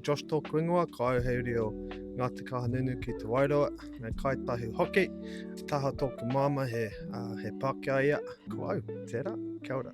Josh tōku ingoa, ko au he uri o Ngāti Kahungunu ki Te Wairoa, me Kāi Tahu hoki. Te taha tōku māma he, uh, he Pākehā ia. Ko au, tērā, kia ora.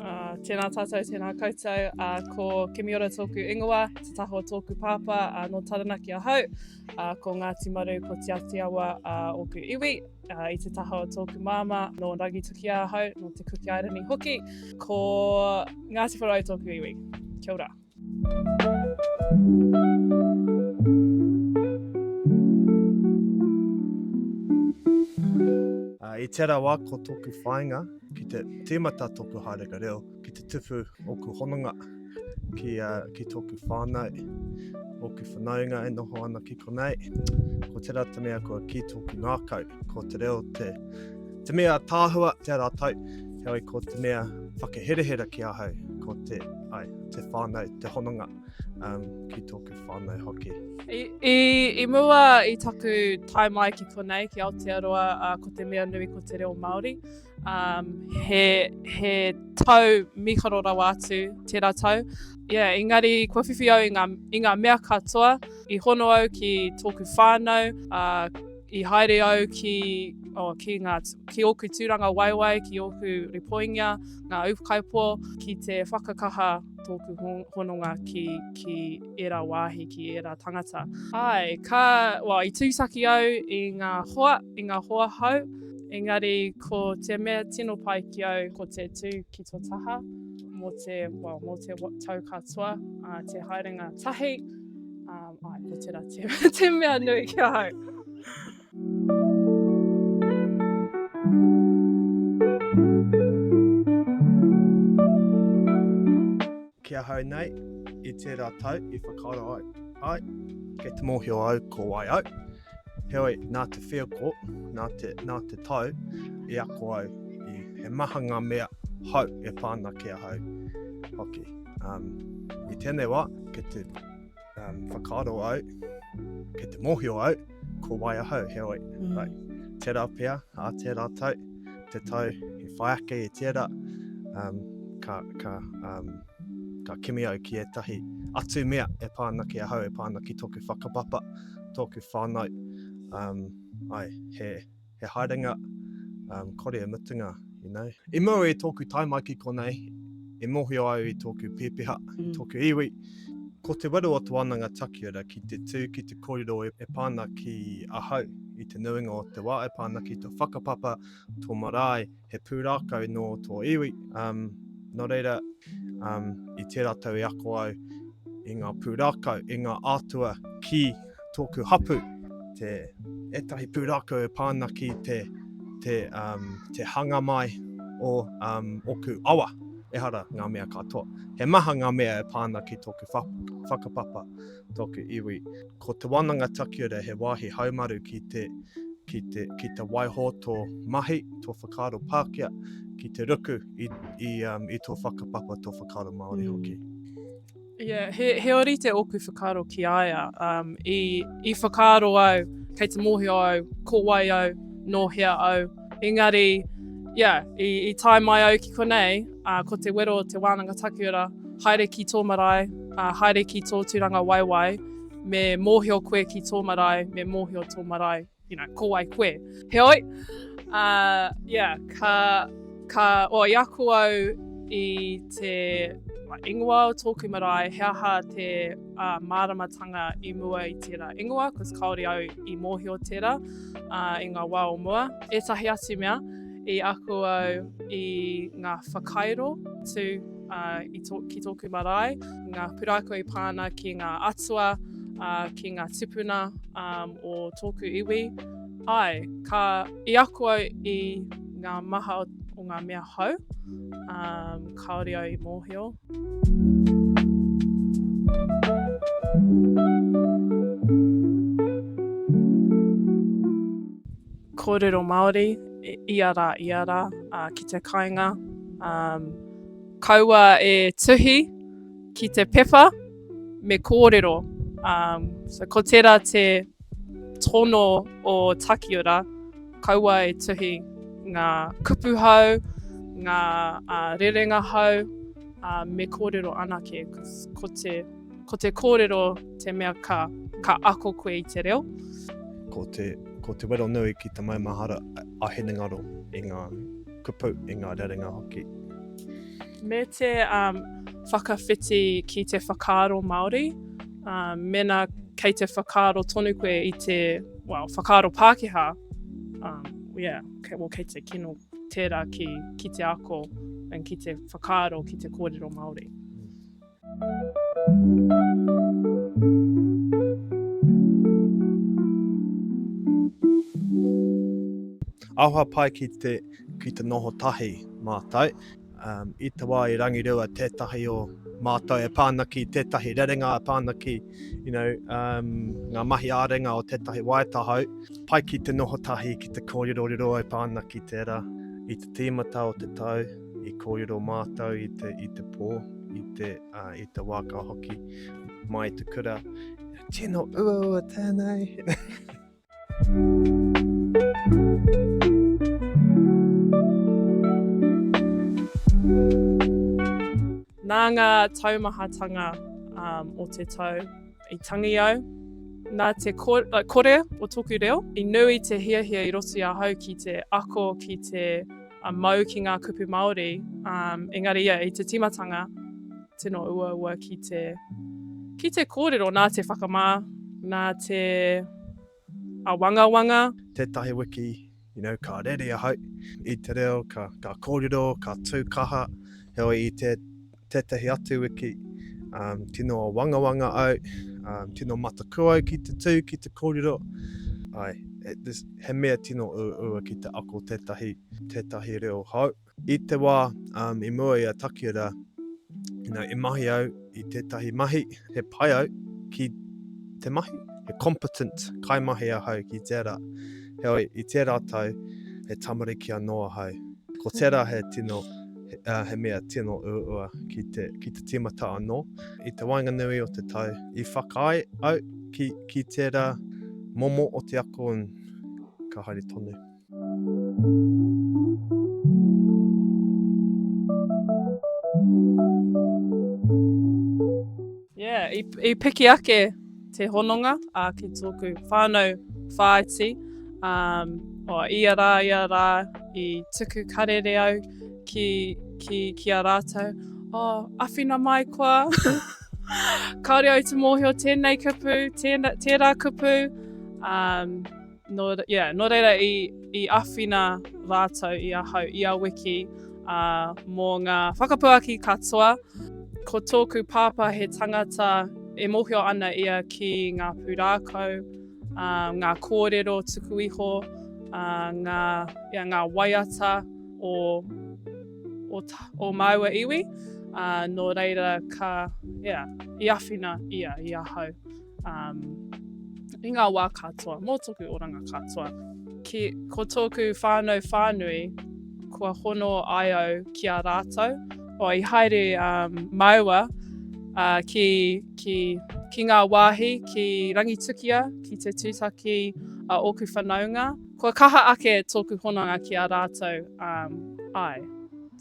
Uh, tēnā tātou, tēnā koutou. Uh, ko Kimiora tōku ingoa, te taha o tōku pāpā, uh, nō Taranaki ahau. Uh, ko Ngāti Maru, ko Te Atiawa uh, ōku iwi. Uh, i te taha o tōku māmā, nō Rangitukia ahau, nō Te Kuki Airani hoki. Ko Ngāti Porou tōku iwi. Kia ora. Uh, I tērā wā ko tōku whāinga ki te tīmata tōku haerenga reo, ki te tupu ōku hononga ki, uh, ki tōku whānau, ōku whanaunga e noho ana ki konei. Ko tērā te mea kua ki tōku ngākau, ko te reo te, te mea tāhua, tērā tau, heoi ko te mea whakaherahera ki ahau, ko te, ai, te whānau, te hononga um, ki tōku whānau hoki. I, i, I mua i taku tae mai ki konei, ki Aotearoa, uh, ko te mea nui ko te reo Māori. Um, he, he tau mīharo rawa atu tērā tau. Yeah, engari kua whiwhi au i ngā, i ngā mea katoa. I hono au ki tōku whānau, uh, i haere au ki, oh, ki, ngā, ki ōku tūranga waewae, ki ōku ripoinga, ngā ūkaipō, ki te whakakaha tōku hononga ki, ki ērā wāhi, ki ērā tangata. Ai, ka, well, i tūtaki au i ngā hoa, i ngā hoa hou, engari ko te mea tino pai ki au ko te tū ki tō taha mō te, well, mō te tau katoa, uh, te haerenga tahi, um, ai, ko tērā te, te mea nui ki ahau. Ki ahau nei, i tērā tau i whakaaro ai, ai, kei te mōhio au ko wai au. Heoi, nā te wheako, nā te, nā te tau, i ako au, i, he maha ngā mea hou e pā ana ki ahau hoki. Um, I tēnei wā, kei te um, whakaaro au, kei te mōhio au, ko wai ahau, heoi, mm. right, tērā pea, ā tērā tau, te tau i whai ake i tērā, um, ka, ka, um, ka kimi au ki ētahi atu mea e pā ana ki ahau, e pā ana ki tōku whakapapa, tōku whānau. Um, ai, he, he haerenga um, kore e mutunga, you know. I mua i tōku tae mai ki konei, i mōhio au i tōku pēpeha, mm. i tōku iwi. Ko te wero o te wānanga takiura ki te tū, ki te kōrero e, e pā ana ki ahau i te nuinga o te wā, e pā ana ki tō whakapapa, tō marae, he pūrākau nō tō iwi. Um, nō reira, um, i tērā tau i ako au i ngā pūrākau, i ngā atua ki tōku hapu, te, ētahi pūrākau e pā ana ki te, te, um, te hanga mai o um, oku awa. Ehara ngā mea katoa. He maha ngā mea e pā ana ki tōku whakapapa, tōku iwi. Ko Te Wananga Takiura he wāhi haumaru ki te, ki te, ki te waiho tō mahi, tō whakaaro Pākehā, ki te ruku i, i, um, i tō whakapapa, tō whakaaro Māori hoki. Yeah, he, he ōrite ōku whakaaro ki a ia. Um, i, i whakaaro au, kei te mōhio au, ko wai au, nō hea au. Engari, yeah, i, i tae mai au ki konei, uh, ko te wero o te wānanga takiura, haere ki tō marae, uh, haere ki tō tūranga waewae, me mōhio koe ki tō marae, me mōhio tō marae you know, ko wai koe. Heoi, uh, yeah, ka, ka, oh, i ako au i te like, ingoa o tōku marae, he aha te uh, māramatanga i mua i tērā ingoa, cos kāore au i mōhio tērā uh, i ngā wā o mua. Ētahi atu mea, i ako au i ngā whakairo tū uh, i tō, ki tōku marae, ngā purākau i pā ana ki ngā atua, uh, ki ngā tipuna um, o tōku iwi. Ai, ka, i ako au i ngā maha o, o ngā mea hou, um, kāore au i mōhio. Kōrero Māori ia rā, ia rā, uh, ki te kāinga. Um, kaua e tuhi ki te pepa, me kōrero. Um, so ko tērā te tono o Takiura, kaua e tuhi ngā kupu hou, ngā uh, rerenga hou, uh, me kōrero anake, ko te... Ko te kōrero te mea ka, ka ako koe i te reo. Ko te, ko te wero nui ki te maumahara a hinengaro i ngā kupu, i ngā rerenga hoki. Me te um, whakawhiti ki te whakaaro Māori, um, mena kei te whakaaro tonu koe i te, well, whakaaro Pākehā, um, yeah, kei, well, kei te kino tērā ki, ki te ako and ki te whakaaro, ki te kōrero Māori. Aroha pai ki te, ki te noho tahi mātou. Um, I te wā i rangirua tētahi o mātou e pā ana ki tētahi rerenga, e pā ana ki you know, um, ngā mahi ā-ringa o tētahi waiata hou, pai ki te noho tahi, ki te kōrerorero e pā ana ki tērā. I te tīmata o te tau, i kōrero mātou i te, i te pō, i te, uh, i te wā ka hoki mai te kura. Tino uaua tēnei. Nā ngā taumahatanga um, o te tau i tangi au, nā te kore o tōku reo, i nui te hiahia i roto i ahau ki te ako, ki te mau ki ngā kupu Māori, um, engari ia, i te tīmatanga, tino uaua ki te, ki te kōrero nā te whakamā, nā te awangawanga. Tētahi wiki, you know, ka rere ahau i te reo, ka, ka kōrero, ka tū kaha, heoi i te, tētahi atu wiki, um, tino awangawanga au, um, tino mataku au ki te tū, ki te kōrero. Ai, this, he mea tino uaua ki te ako tētahi, tētahi reo hou. I te wā um, i mua i a Takiura, you know, i mahi au i tētahi mahi, he pai au ki te mahi, he competent kaimahi ahau ki tērā. Heoi, i tērā tau, he tamariki anō ahau. Ko tērā he tino, uh, he mea tino uaua ki te, ki te tīmata anō. I te waenganui o te tau, i whakaae au ki, ki tērā momo o te ako ka haere tonu. Yeah, i, i piki ake te hononga uh, ki tōku whānau whāiti. Um, o, ia rā, ia rā, i tuku karere au ki, ki, ki a rātou. Oh, awhina mai koa. Kāore au te mōhio tēnei kupu, tēnā, tērā kupu. Um, Nō, yeah, nō reira i, i āwhina rātou i ahau, i a wiki, ā, mō ngā whakapuaki katoa. Ko tōku pāpā he tangata e mōhio ana ia ki ngā pūrākau, ā, ngā kōrero tuku iho, ā, ngā, yeah, ngā waiata o, o, o māua iwi. Ā, nō reira ka, yeah, i āwhina ia i ahau. um, i ngā wā katoa, mō tōku oranga katoa. Ki, ko tōku whānau whānui, kua hono ai au ki a rātou. O, i haere um, māua uh, ki, ki, ki ngā wāhi, ki Rangitukia, ki te tūtaki a uh, ōku whanaunga. Kua kaha ake tōku hononga ki a rātou, um, ai.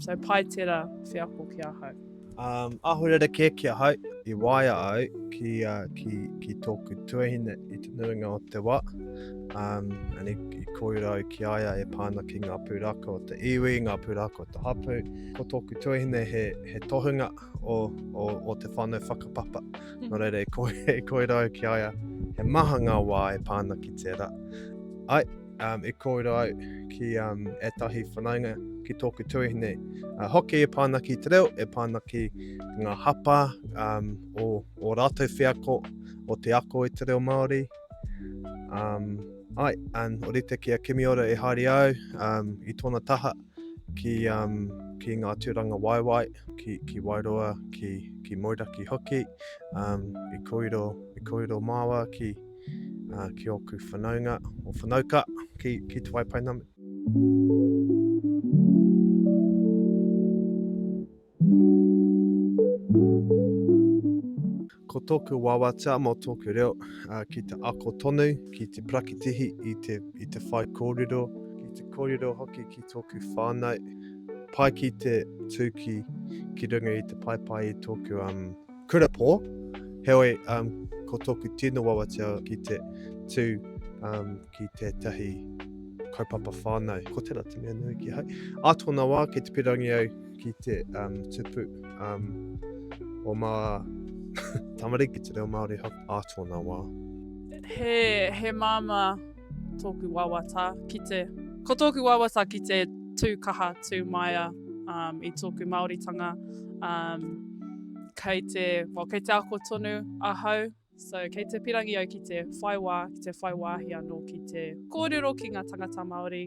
So pai tērā wheako ki ahau. Um, aho rerekē ki ahau, i waia au ki, uh, ki, ki tōku tuahine i te nuinga o te wā. Um, and i, i kōrero au ki a ia e pā ana ki ngā pūrākau o te iwi, ngā pūrākau o te hapū. Ko tōku tuahine he, he tohunga o, o, o te whānau whakapapa. Mm. Nō reira, i, kō, i kōrero au ki a ia, he maha ngā wā e pā ana ki tērā. Ai, um, i kōrero au ki um, ētahi whanaunga ki tōku tuahine. Uh, hoki e pā ana ki te reo, e pā ana ki ngā hapa um, o, o rātou wheako o te ako i te reo Māori. Um, ai, and o rite ki a Kimiora e haere au um, i tōna taha ki, um, ki ngā tūranga waewae, ki, ki Wairoa, ki, ki Moeraki hoki, um, i kōrero, i kōrero māua ki, uh, ki ōku whanaunga, o whanauka, ki, ki Te Waipounamu. Ko tōku wawata mō tōku reo uh, ki te ako tonu, ki te parakitihi i te, i te whai kōrero, ki te kōrero hoki ki tōku whānau, pai ki te tū ki, ki runga i te paepae i tōku um, kura pō. Heoi, um, ko tōku tino wawata ki te tū um, ki tētahi kaupapa whānau. Ko tērā te mea nui ki ahau. Ā tōna wā, kei te pirangi au ki te um, tupu um, o mā tamariki te reo Māori hoki ā tōna wā. He, he māmā tōku wawata ki te, ko tōku wawata ki te tū kaha, tū maia um, i tōku Māoritanga. Um, kei te, well, kei te ako tonu ahau, so kei te pirangi au ki te whai wā, ki te whai wāhi anō ki te kōrero ki ngā tangata Māori.